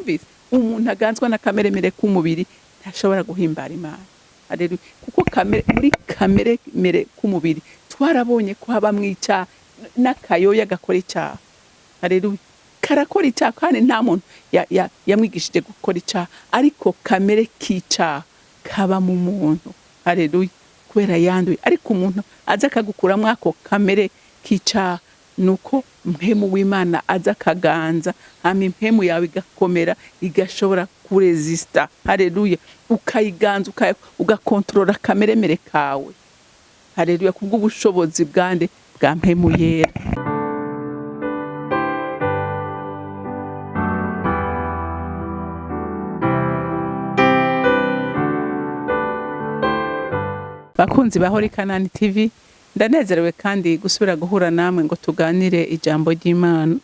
Mwavyumvise? Umuntu aganzwa na kameremere k'umubiri ntashobora guhimbara Imana. Haleluya. Kuko kamere, muri kameremere k'umubiri twarabonye ko habamwo icaha, n'akayoya gakora icaha. Haleluya. Karakora icaha kandi nta muntu yamwigishije gukora icaha, ariko kamere k'icaha kaba mu muntu. Haleluya. Kubera yanduye. Ariko umuntu aza akagukuramwo ako kamere k'icaha, nuko mpwemu w'Imana aza akaganza, hama impwemu yawe igakomera, igashobora kuresista. Haleluya. Ukayiganza, ugakontorora kameremere kawe. Haleluya. Kubw'ubushobozi bwande? Bwa mpwemu yera. Bakunzi ba Holy Canaan TV, ndanezerewe kandi gusubira guhura namwe ngo tuganire ijambo ry'Imana.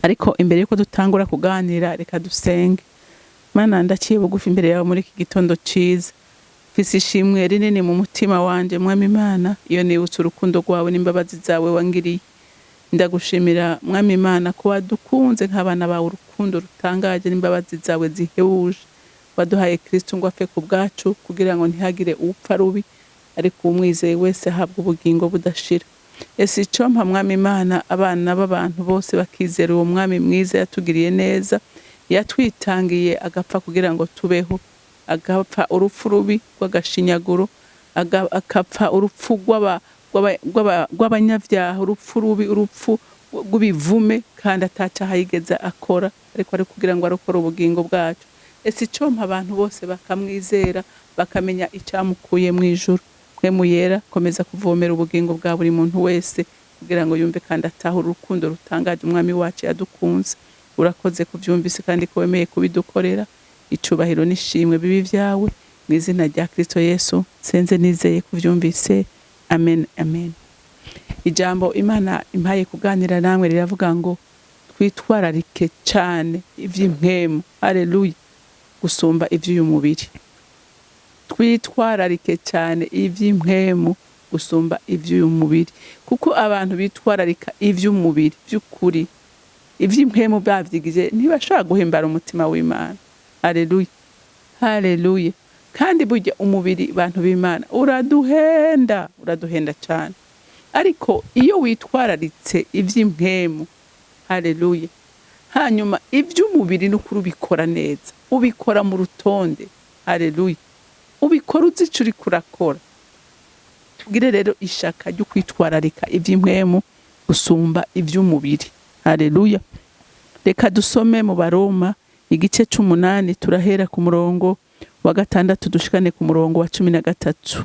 Ariko imbere yuko dutangura kuganira, reka dusenge. Mana, ndaciye bugufi imbere yawe muri iki gitondo ciza. Mfise ishimwe rinini mu mutima wanje, Mwami Imana, iyo nibutse urukundo rwawe n'imbabazi zawe wangiriye. Ndagushimira, Mwami Imana, ko wadukunze nk'abana bawe urukundo rutangaje n'imbabazi zawe zihebuje. Waduhaye Kristo ngo apfe ku bwacu kugira ngo ntihagire upfa rubi, ariko uwumwizeye wese ahabwa ubugingo budashira. Ese icompa, Mwami Imana, abana b'abantu bose bakizera uwo Mwami mwiza yatugiriye neza, yatwitangiye agapfa kugira ngo tubeho, agapfa urupfu rubi rw'agashinyaguro, akapfa urupfu rw'abanyabyaha, urupfu rubi, urupfu rw'ibivume, kandi atacaha yigeze akora, ariko ari kugira ngo arokore ubugingo bwacu. Ese icompa abantu bose bakamwizera, bakamenya icamukuye mu ijuru. Mpwemu yera, komeza kuvomera ubugingo bwa buri muntu wese kugira ngo yumve kandi atahure urukundo rutangaje Umwami wacu yadukunze. Urakoze kuvyumvise kandi ko wemeye kubidukorera. Icubahiro n'ishimwe bibi vyawe, mu izina rya Kristo Yesu senze nizeye kuvyumvise. Amen, amen. Ijambo Imana impaye kuganira namwe riravuga ngo twitwararike cane ivy'impwemu. Haleluya. Gusumba ivy'uyu mubiri. Twitwararike cyane ivy'impwemu gusumba ivy'uyu mubiri, kuko abantu bitwararika ivy'umubiri by'ukuri, ivy'impwemu bavyigije, ntibashobora guhimbara umutima w'Imana. Haleluya, haleluya. Kandi burya umubiri, bantu b'Imana, uraduhenda, uraduhenda cyane. Ariko iyo witwararitse ivy'impwemu, haleluya, hanyuma ivy'umubiri n'ukuri ubikora neza, ubikora mu rutonde. Haleluya. Ubikora uzi ico uriko urakora. Tugire rero ishaka ryo kwitwararika ivy'impwemu gusumba ivy'umubiri. Haleluya. Reka dusome mu Baroma igice c'umunani, turahera ku murongo wa 6 dushikane ku murongo wa 13.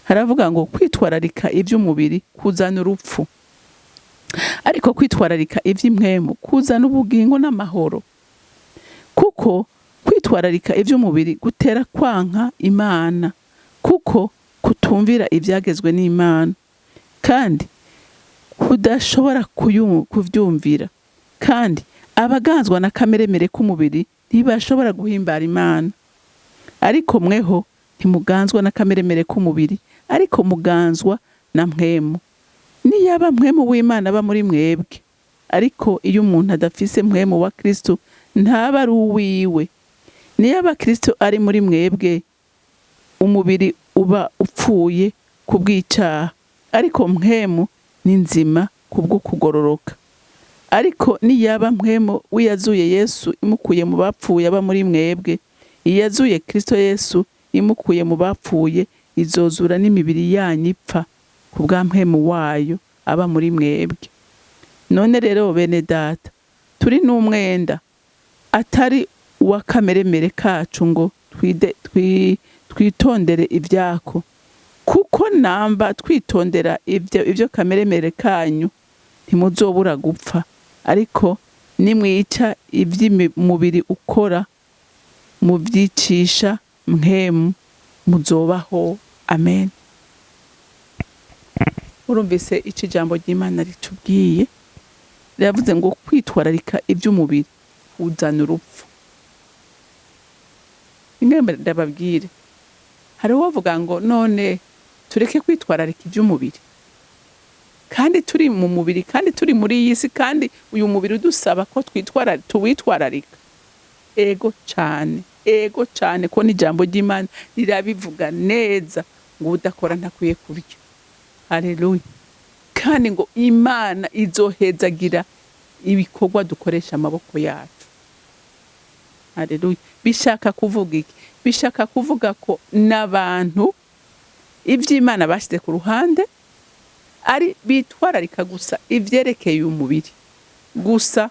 Haravuga ngo kwitwararika ivy'umubiri kuzana urupfu, ariko kwitwararika ivy'impwemu kuzana ubugingo n'amahoro. Kuko kwitwararika ivy'umubiri gutera kwanka Imana, kuko kutumvira ivyagezwe n'Imana, kandi kudashobora kuvyumvira. Kandi abaganzwa na kameremere k'umubiri ntibashobora guhimbara Imana. Ariko mweho ntimuganzwa na kameremere k'umubiri, ariko muganzwa na mpwemu, niyaba mpwemu w'Imana aba muri mwebwe. Ariko iyo umuntu adafise mpwemu wa Kristo ntaba ari uwiwe. Niyaba Kristo ari muri mwebwe, umubiri uba upfuye kubw'icaha, ariko mpwemu ni nzima kubwo kugororoka. Ariko niyaba mpwemu w'iyazuye Yesu imukuye mu bapfuye aba muri mwebwe, iyazuye Kristo Yesu imukuye mu bapfuye izozura n'imibiri yanyu ipfa kubwa mpwemu wayo aba muri mwebwe. None rero bene data, turi n'umwenda atari uwa kameremere kacu ngo twitondere ivyako, kuko namba twitondera ivyo kameremere kanyu ntimuzobura gupfa. Ariko nimwica ivy'umubiri ukora muvyicisha mpwemu, muzobaho. Amen. Urumvise ico ijambo ry'Imana ritubwiye? Riravuze ngo kwitwararika ivy'umubiri kuzana urupfu. Ingene ndababwire, hari uwovuga ngo none tureke kwitwararika ivy'umubiri, kandi turi mu mubiri, kandi turi muri iyi si, kandi uyu mubiri udusaba ko tuwitwararika. Ego cane, ego cane, ko n'ijambo ry'Imana rirabivuga neza ngo udakora ntakwiye kurya. Haleluya. Kandi ngo Imana izohezagira ibikorwa dukoresha amaboko yacu. Haleluya. Bishaka kuvuga iki? Bishaka kuvuga ko n'abantu ivy'Imana bashize ku ruhande, ari bitwararika gusa ivyerekeye umubiri gusa.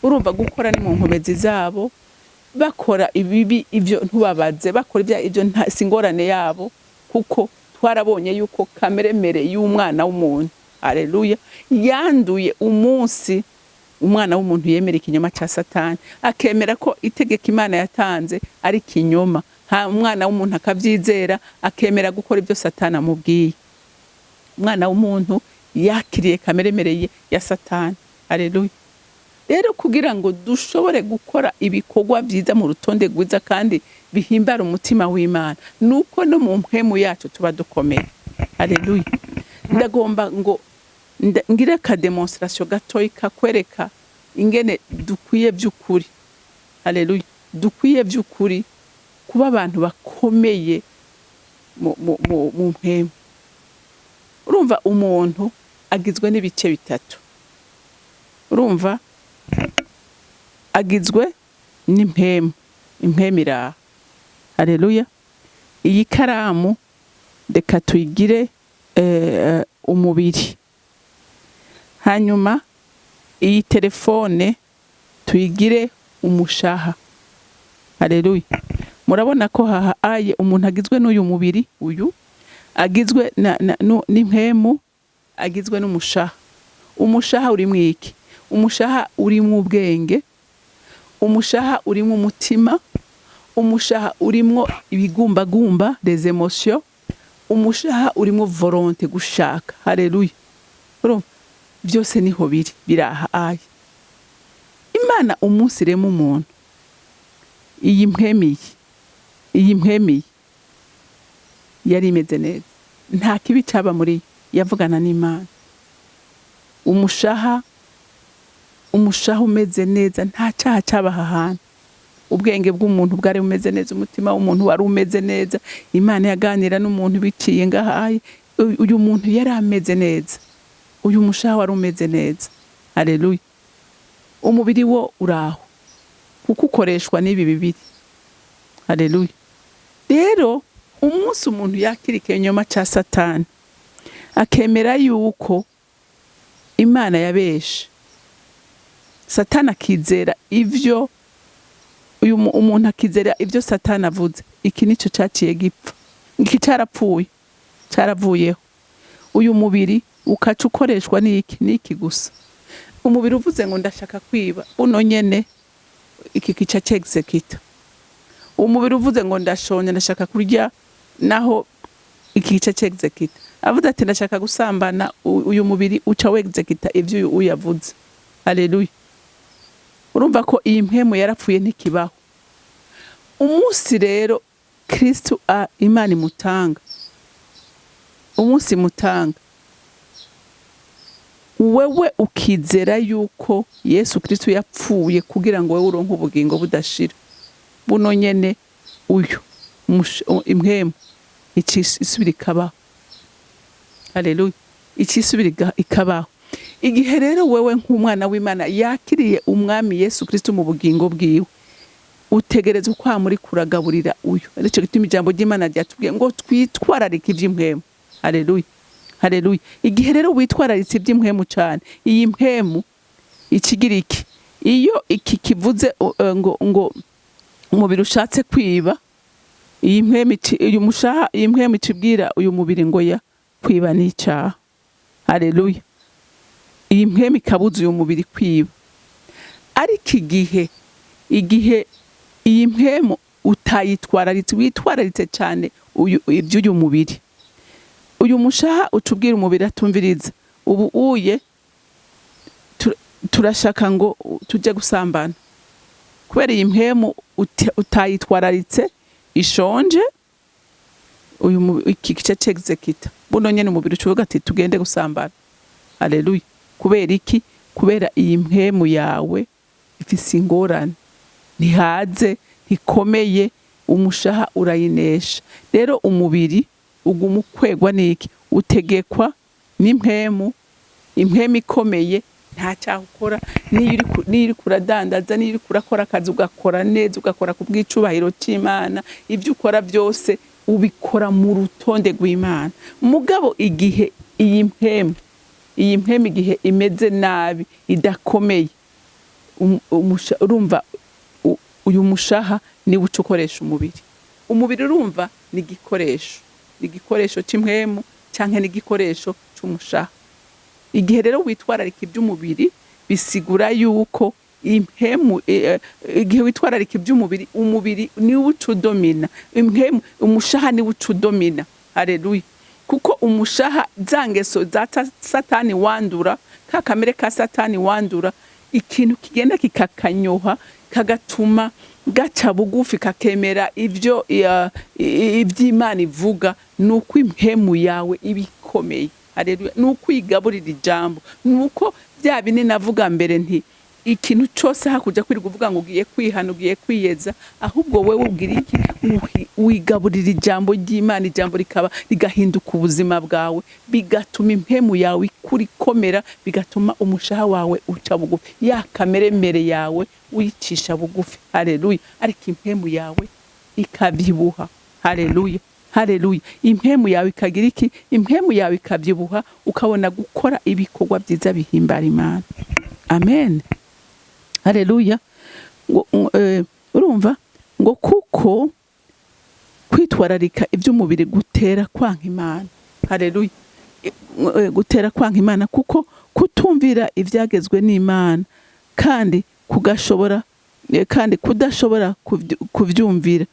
Urumva, gukora ni mu nkomezi zabo, bakora ibibi ivyo ntubabaze, bakora ibyo si ingorane yabo, kuko twarabonye yuko kameremere y'umwana w'umuntu, haleluya, yanduye umunsi umwana w'umuntu yemera ikinyoma ca Satani, akemera ko itegeko Imana yatanze ari ikinyoma. Ha, umwana w'umuntu akavyizera, akemera gukora ibyo Satani amubwiye. Umwana w'umuntu yakiriye kameremere ya Satani. Haleluya. Rero kugira ngo dushobore gukora ibikorwa vyiza mu rutonde rwiza kandi bihimbara umutima w'Imana, nuko no mu mpwemu yacu tuba dukomeye. Haleluya. Ndagomba ngo ngire ka démonstration gatoyi kakwereka ingene dukwiye vy'ukuri, haleluya, dukwiye vy'ukuri kuba abantu bakomeye mu mpwemu. Urumva, umuntu agizwe n'ibice bitatu. Urumva, agizwe n'impwemu. Impwemu iraha. Haleluya. Iyi karamu reka tuyigire umubiri, hanyuma iyi telefone tuyigire umushaha. Haleluya. Murabona ko haha aye umuntu agizwe n'uyu mubiri, uyu agizwe n'impwemu, agizwe n'umushaha. Umushaha urimwo iki? Umushaha urimwo ubwenge, umushaha urimwo umutima, umushaha urimwo ibigumbagumba, les émotions, umushaha urimwo volonté, gushaka. Haleluya. Urumva, byose niho biri, biraha aye. Imana umunsi irema umuntu, iyi mpwemiye, iyi mpwemiye yari imeze neza, nta kibi caba muri yo, yavugana n'Imana. Umushaha umeze neza, nta cyaha caba aha hantu. Ubwenge bw'umuntu bwari bumeze neza, umutima w'umuntu wari umeze neza. Imana yaganira n'umuntu biciye ngahaye. Uyu muntu yari ameze neza, uyu mushaha wari umeze neza. Haleluya. Umubiri wo uraho kuko ukoreshwa n'ibi bibiri. Haleluya. Rero umunsi umuntu yakira ikinyoma ca Satani, akemera yuko Imana yabeshe, Satani akizera ivyo uyu umuntu akizera ivyo Satani avuze, iki nico caciye gipfa. Iki carapfuye, caravuyeho. Uyu mubiri ukaca ukoreshwa n'iki n'iki gusa. Umubiri uvuze ngo ndashaka kwiba, uno nyene iki kica c'exécuta. Umubiri uvuze ngo ndashonje, ndashaka kurya, naho iki gice c'exécuta. Avuze ati ndashaka gusambana, uyu mubiri uca w'exécuta ivyo uyu uyavuze. Haleluya. Urumva ko iyi mpwemu yarapfuye, ntikibaho. Umunsi rero Kristu Imana imutanga, umunsi imutanga, wewe ukizera yuko Yesu Kristu yapfuye kugira ngo wewe uronke ubugingo budashira, buno nyene uyu impwemu isubira ikabaho. Haleluya. Icisubira ikabaho. Igihe rero wewe nk'umwana w'Imana yakiriye Umwami Yesu Kristo mu bugingo bwiwe, utegerezwa kwama uri kuragaburira uyu. Arico gituma ijambo ry'Imana ryatubwiye ngo twitwararike ivy'impwemu. Haleluya, haleluya. Igihe rero witwararitse ivy'impwemu cane, iyi mpwemu ikigira iki? Iyo iki kivuze ngo umubiri ushatse kwiba, iyi mpwemu uyu mushaha, iyi mpwemu icibwira uyu mubiri ngo ya kwiba ni icaha. Haleluya. Iyi mpwemu ikabuza uyu mubiri kwiba. Ariko igihe iyi mpwemu utayitwararitse, witwararitse cyane iby'uyu mubiri, uyu mushaha ucubwira umubiri atumviriza, ubu uye turashaka ngo tujye gusambana. Kubera iyi mpwemu utayitwararitse, ishonje, uyu iki gice c'exécuta buno nyene umubiri ucuvuga ati tugende gusambana. Haleluya. Kubera iki? Kubera iyi mpwemu yawe ifise ingorane. Ntihaze, ntikomeye, umushaha urayinesha. Rero umubiri uguma ukwegwa n'iki? Utegekwa n'impwemu. Impwemu ikomeye, nta cyaha ukora. Niyo uriko uradandaza, niyo uriko urakora akazi, ugakora neza, ugakora ku bw'icubahiro c'Imana. Ibyo ukora byose ubikora mu rutonde rw'Imana. Mugabo igihe iyi mpwemu igihe imeze nabi, idakomeye, urumva uyu mushaha niwe uca ukoresha umubiri. Umubiri, urumva, ni igikoresho cy'impwemu canke ni igikoresho c'umushaha. Igihe rero witwararika iby'umubiri, bisigura yuko impwemu, igihe witwararika iby'umubiri, umubiri niwe uca udomina impwemu, umushaha niwe uca udomina. Haleluya! Kuko umushaha, za ngeso za Satani wandura, ka kamere ka Satani wandura, ikintu kigenda kikakanyoha, kagatuma gaca bugufi, kakemera ivyo ivy'Imana ivuga, ni uko impwemu yawe iba ikomeye. Haleluya! Ni uko uyigaburira ijambo, ni uko bya bine navuga mbere nti ikintu cose hakuja kwirirwa uvuga ngo ugiye kwihana, ugiye kwiyeza, ahubwo wewe ugira iki? Wigaburira ijambo ry'Imana, ijambo rikaba rigahinduka ubuzima bwawe, bigatuma impwemu yawe ikura, ikomera, bigatuma umushaha wawe uca bugufi, ya kameremere yawe uyicisha bugufi. Haleluya! Ariko impwemu yawe ikabyibuha. Haleluya, haleluya! Impwemu yawe ikagira iki? Impwemu yawe ikabyibuha, ukabona gukora ibikorwa byiza bihimbara Imana. Amen, haleluya! Ngo urumva ngo kuko kwitwararika iby'umubiri gutera kwanka Imana. Haleluya! Gutera kwanka Imana, kuko kutumvira ibyagezwe n'Imana, kandi kugashobora, kandi kudashobora kuvyumvira,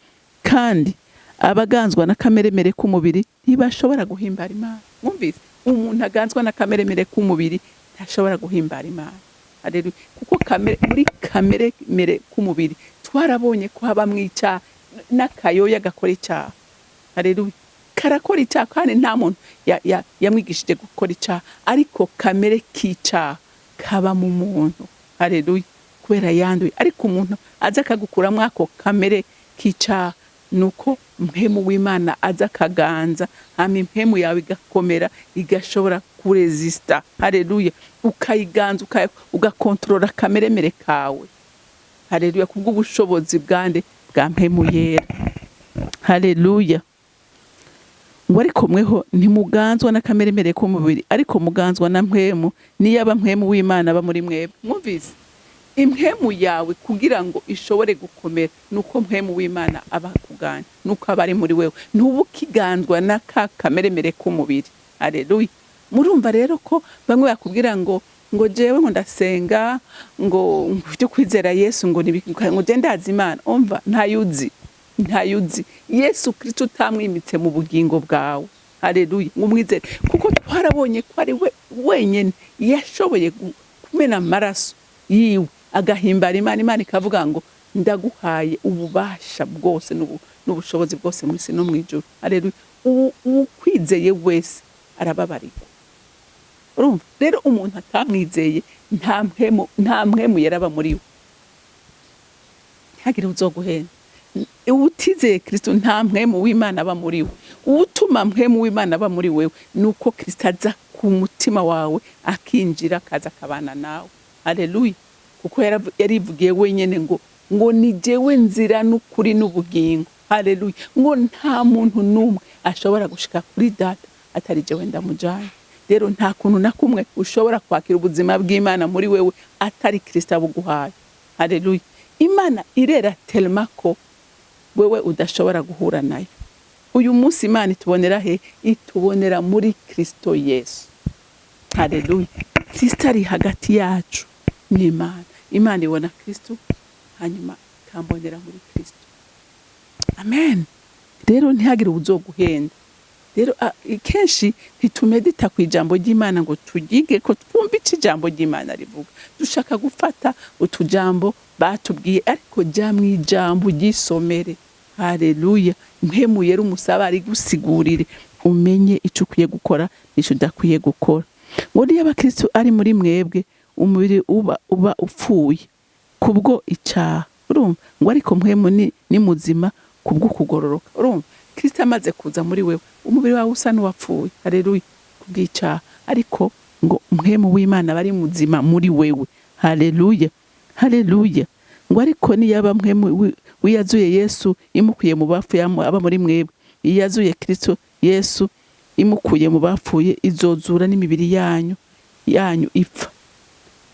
kandi abaganzwa na kameremere k'umubiri ntibashobora guhimbara Imana. Mwumvise? Umuntu aganzwa na kameremere k'umubiri ntashobora guhimbara Imana. Haleluya! Kuko kamere, muri kameremere k'umubiri twarabonye ko habamwo icyaha, n'akayoya gakora icyaha. Haleluya! Karakora icyaha, kandi nta muntu yamwigishije gukora icyaha, ariko kamere k'icyaha kaba mu muntu. Haleluya! Kubera yanduye. Ariko umuntu aza akagukuramo ako kamere k'icyaha, nuko mpwemu w'Imana aza akaganza, hama impwemu yawe igakomera, igashobora kuresista. Haleluya! Ukayiganza, ugakontorora akameremere kawe. Haleluya! Kubw'ubushobozi bwande? Bwa Mpwemu Yera. Haleluya! Ngo ariko mweho ntimuganzwa n'akameremere k'umubiri, ariko muganzwa na Mpwemu, niyaba Mpwemu w'Imana aba muri mwebwe. Mwumvise? Impwemu yawe kugira ngo ishobore gukomera, nuko Mpwemu w'Imana aba akuganje, nuko aba ari muri wewe, ntuba ukiganzwa na ka kameremere k'umubiri. Haleluya! Murumva rero ko bamwe bakubwira ngo jewe ngo ndasenga, ngo byo kwizera Yesu, ngo ngo je ndazi Imana. Umva, ntayuzi, ntayuzi. Yesu Kristo utamwimitse mu bugingo bwawe, haleluya, ngo umwizere, kuko twarabonye ko ari we wenyene yashoboye kumena amaraso yiwe, agahimbara Imana, Imana ikavuga ngo ndaguhaye ububasha bwose n'ubushobozi bwose mu isi no mu ijuru. Haleluya! Ukwizeye wese arababarirwa. Urumva rero, umuntu atamwizeye, nta mpwemu yaraba muri we. Ntihagire uzoguhenda. Utizeye Kristo, nta mpwemu w'Imana aba muri we. Utuma mpwemu w'Imana aba muri wewe ni uko Kristo aza ku mutima wawe, akinjira, akaza akabana nawe. Haleluya! Kuko yarivugiye wenyene ngo ni jewe nzira n'ukuri n'ubugingo. Haleluya! Ngo nta muntu n'umwe ashobora gushika kuri Data atari jewe ndamujanye. Rero nta kuntu na kumwe ushobora kwakira ubuzima bw'Imana muri wewe atari Kristo abuguhaye. Haleluya! Imana irera tellement ko wewe udashobora guhura nayo. Uyu munsi Imana itubonera he? Itubonera muri Kristo Yesu. Haleluya! Kristo ari hagati yacu n'Imana. Imana ibona Kristo, hanyuma ikambonera muri Kristo. Amen. Rero ntihagire uwuzoguhenda. Rero kenshi ntitumedita ku ijambo ry'Imana ngo turyige ko twumve ico ijambo ry'Imana rivuga. Dushaka gufata utujambo batubwiye, ariko jya mu ijambo, uryisomere. Haleluya! Mpwemu Yera umusaba arigusigurire, umenye ico ukwiye gukora n'ico udakwiye gukora. Ngo niba Kristo ari muri mwebwe, umubiri uba upfuye kubwo icaha. Urumva ngo ariko mpwemu ni muzima kubw'ukugororoka. Urumva Kristo amaze kuza muri wewe, umubiri wawe usa n'uwapfuye, haleluya, kubw'icaha, ariko ngo mpwemu w'Imana bari muzima muri wewe. Haleluya, haleluya. Ngo ariko niyaba mpwemu wiyazuye Yesu imukuye mu bapfuye aba muri mwebwe, iyazuye Kristo Yesu imukuye mu bapfuye izozura n'imibiri yanyu ipfa,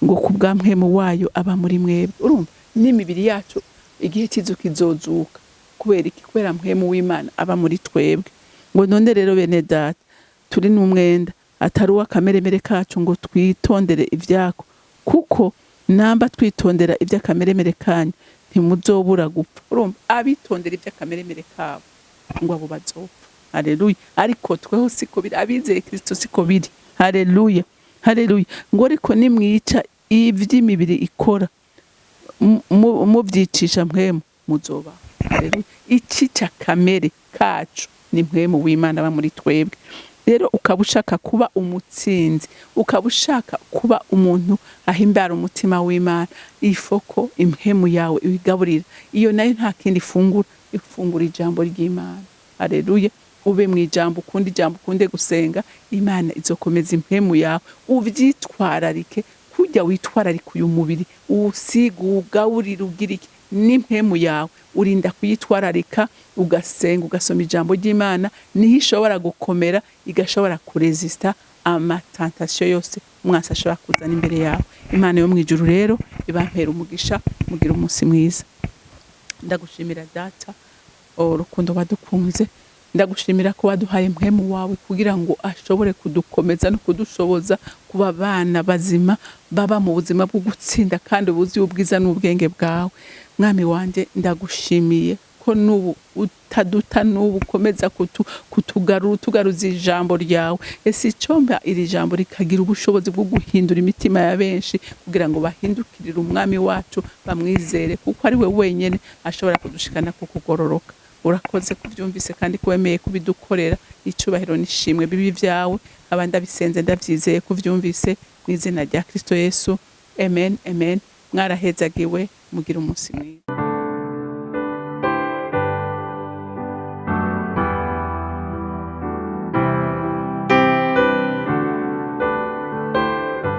ngo kubwa mpwemu wayo aba muri mwebwe. Urumva n'imibiri yacu igihe kizuka izozuka. Kubera iki? Kubera mpwemu w'Imana aba muri twebwe. Ngo none rero bene data, turi n'umwenda atari uw'akameremere kacu ngo twitondere ivyako, kuko namba twitondera ivy'akameremere kanyu ntimuzobura gupfa. Urumva abitondera ivy'akameremere kabo ngo abo bazopfa. Haleluya. Ariko tweho siko biri, abizeye Kristo siko biri. Haleluya, haleluya. Ngo ariko nimwica ivy'imibiri ikora muvyicisha mpwemu muzoba. Haleluya. Icica kamere kacu ni mpwemu w'Imana aba muri twebwe. Rero ukaba ushaka kuba umutsinzi, ukaba ushaka kuba umuntu ahimbara umutima w'Imana, ifoko impwemu yawe ibigaburira. Iyo nayo nta kindi ifungura, ifungura ijambo ry'Imana. Haleluya. Ube mu ijambo, ukunde ijambo, ukunde gusenga, Imana izokomeza impwemu yawe. Uvyitwararike kujya witwararika uyu mubiri, uwusiga, uwugaburira, ugira iki, n'impwemu yawe urinda kuyitwararika, ugasenga, ugasoma ijambo ry'Imana, niho ishobora gukomera, igashobora kuresista amatentasiyo yose umwansi ashobora kuzana imbere yawe. Imana yo mu ijuru rero ibampera umugisha, mugira umunsi mwiza. Ndagushimira Data urukundo wadukunze, ndagushimira ko waduhaye mpwemu wawe kugira ngo ashobore kudukomeza no kudushoboza kuba abana bazima baba mu buzima bwo gutsinda kandi buzuye ubwiza n'ubwenge bwawe. Mwami wanje, ndagushimiye ko n'ubu utaduta, n'ubu ukomeza kutugarura, utugaruza ijambo ryawe. Ese icomba iri jambo rikagira ubushobozi bwo guhindura imitima ya benshi kugira ngo bahindukirire umwami wacu, bamwizere, kuko ari we wenyene ashobora kudushikana ku kugororoka. Urakoze kubyumvise kandi ko wemeye kubidukorera. Icubahiro n'ishimwe bibi vyawe. Aba ndabisenze ndavyizeye kuvyumvise, mu izina rya Kristo Yesu, amen, amen. Mwarahezagiwe, mugira umunsi mwiza.